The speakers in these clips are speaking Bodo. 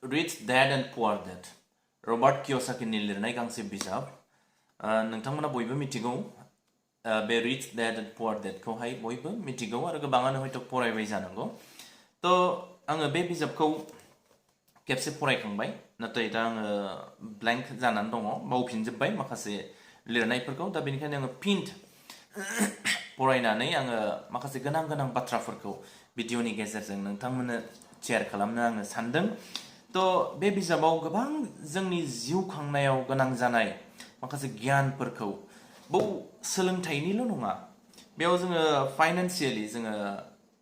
Rich Dad and Poor Dad Robert किय'साकीनि लिरनाय गांसे बिजाब नोंथांमोना बयबो मिथिगौ बे रिच डेड एन्ड पुअर डेडखौहाय बयबो मिथिगौ आरो गोबाङानो हयथ' फरायबाय जानांगौ थ' आङो बे बिजाबखौ खेबसे फरायखांबाय नाथाय दा आङो ब्लेंक जानानै दङ बावफिनजोब्बाय माखासे लिरनायफोरखौ दा बेनिखायनो आङो फिन फरायनानै आङो माखासे गोनां गोनां बाथ्राफोरखौ भिडिअनि गेजेरजों नोंथांमोननो शेयार खालामनो आङो सानदों थ' बे बिजाबाव गोबां जोंनि जिउ खांनायाव गोनां जानाय माखासे गियानफोरखौ सोलोंथाइनिल' नङा बेयाव जोङो फाइनान्सियेलि जोङो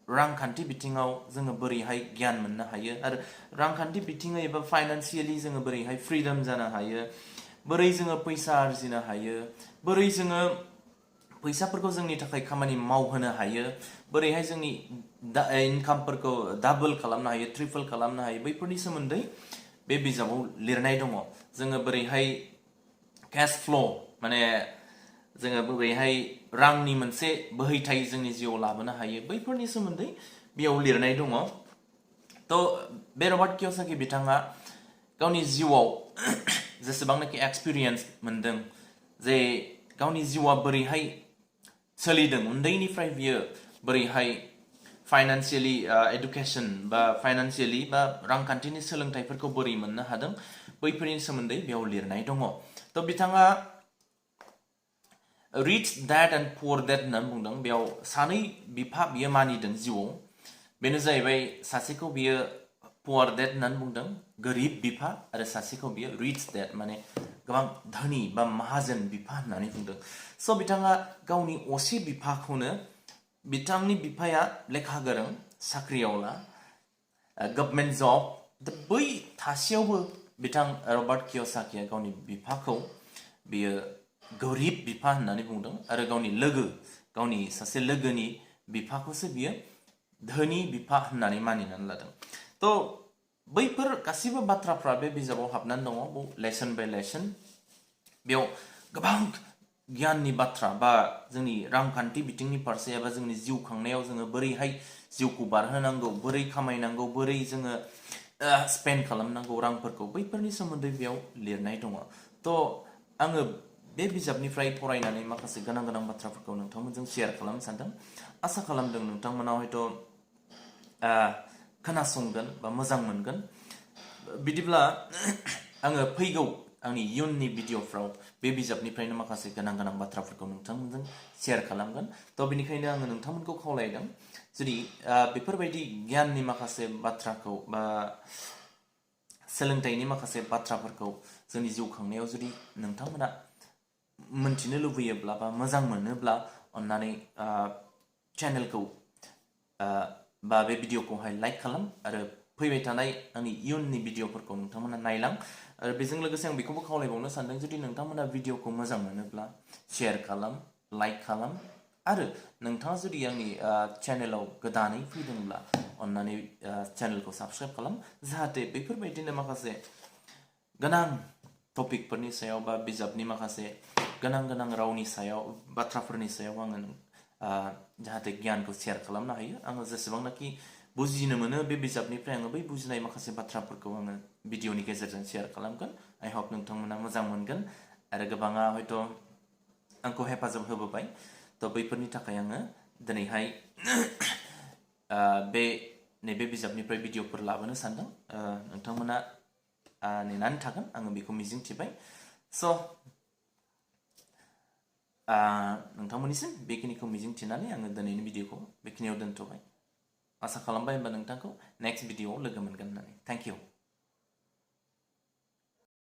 रांखान्थि बिथिङाव जोङो बोरैहाय गियान मोननो हायो आरो रांखान्थि बिथिङै एबा फाइनान्सियेलि जोङो बोरैहाय फ्रिडम जानो हायो बोरै जोङो फैसा आरजिनो हायो बोरै जोङो फैसाफोरखौ जोंनि थाखाय खामानि मावहोनो हायो बोरैहाय जोंनि इनकामफोरखौ डाबल खालामनो हायो ट्रिपल खालामनो हायो बैफोरनि सोमोन्दै बे बिजाबाव लिरनाय दङ जोङो बोरैहाय कैश फ्लो माने जोङो बोरैहाय रांनि मोनसे बोहैथाय जोंनि जिउआव लाबोनो हायो बैफोरनि सोमोन्दै बेयाव लिरनाय दङ थ' बे रबार्ट किय'साकी बिथाङा गावनि जिउआव जेसेबांनाखि एक्सपिरियेन्स मोनदों जे गावनि जिउआ बोरैहाय सोलिदों उन्दैनिफ्राय बियो बोरैहाय फाइनान्सियेलि एडुकेशन बा फाइनान्सियेलि बा रांखान्थिनि सोलोंथाइफोरखौ बोरै मोननो हादों बैफोरनि सोमोन्दै बेयाव लिरनाय दङ थ' बिथाङा rich dad and poor dad होननानै बुंदों बेयाव सानै बिफा बियो मानिदों जिउआव बेनो जाहैबाय सासेखौ बियो पुअर डेड होननानै बुंदों गोरिब बिफा आरो सासेखौ बियो रिच डेड माने गोबां धोनि बा माहाजोन बिफा होननानै बुंदों स' बिथाङा गावनि असे बिफाखौनो बिथांनि बिफाया लेखा गोरों साख्रियावला गभर्नमेन्ट जब बै थासेयावबो बिथां रबार्ट किय'साकीया गावनि बिफाखौ बियो गोरिब बिफा होननानै बुंदों आरो गावनि सासे लोगोनि बिफाखौसो बियो धोनि बिफा होननानै मानिनानै लादों थ' बैफोर गासैबो बाथ्राफ्रा बे बिजाबाव हाबनानै दङ लेसन बाय लेसन बेयाव गोबां गियाननि बाथ्रा बा जोंनि रांखान्थि बिथिंनि फारसे एबा जोंनि जिउ खांनायाव जोङो बोरैहाय जिउखौ बारहोनांगौ बोरै खामायनांगौ बोरै जोङो स्पेन्ड खालामनांगौ रांफोरखौ बैफोरनि सोमोन्दै बेयाव लिरनाय दङ थ' आङो बे बिजाबनिफ्राय फरायनानै माखासे गोनां गोनां बाथ्राफोरखौ नोंथांमोनजों शेयार खालामनो सानदों आसा खालामदों नोंथांमोना हयथ' खोनासंगोन बा मोजां मोनगोन बिदिब्ला आङो फैगौ आंनि इयुननि भिडिअफ्राव बे बिजाबनिफ्रायनो माखासे गोनां गोनां बाथ्राफोरखौ नोंथांमोनजों शेयार खालामगोन थ' बेनिखायनो आङो नोंथांमोनखौ खावलायदों जुदि बेफोरबायदि गियाननि माखासे बाथ्राखौ बा सोलोंथाइनि माखासे बाथ्राफोरखौ जोंनि जिउ खांनायाव जुदि नोंथांमोना मोनथिनो लुबैयोब्ला बा मोजां मोनोब्ला अन्नानै चेनेलखौ बा बे भिडिअखौहाय लाइक खालाम आरो फैबाय थानाय आंनि इयुननि भिडिअफोरखौ नोंथांमोना नायलां आरो बेजों लोगोसे आं बेखौबो खावलायबावनो सानदों जुदि नोंथांमोना भिडिअखौ मोजां मोनोब्ला शेयार खालाम लाइक खालाम आरो नोंथाङा जुदि आंनि चेनेलाव गोदानै फैदोंब्ला अन्नानै चेनेलखौ साबस्क्राइब खालाम जाहाथे बेफोरबायदिनो माखासे गोनां टपिकफोरनि सायाव बा बिजाबनि माखासे गोनां गोनां रावनि सायाव बाथ्राफोरनि सायाव आङो जाहाथे गियानखौ शेयार खालामनो हायो आङो जेसेबांनाखि बुजिनो मोनो बे बिजाबनिफ्राय आङो बै बुजिनाय माखासे बाथ्राफोरखौ आङो भिडिअनि गेजेरजों शेयार खालामगोन आइ होप नोंथांमोना मोजां मोनगोन आरो गोबाङा हयथ' आंखौ हेफाजाब होबोबाय थ' बैफोरनि थाखाय आङो दिनैहाय नैबे बिजाबनिफ्राय भिडिअफोर लाबोनो सानदों नोंथांमोना नेनानै थागोन आङो बेखौ मिजिंथिबाय स' नोंथांमोननिसिम बेखिनिखौ मिजिंथिनानै आङो दिनैनि भिडिअखौ बेखिनियाव दोनथ'बाय आसा खालामबाय होनबा नोंथांखौ नेक्स्ट भिडिअआव लोगो मोनगोन होननानै थेंक इउ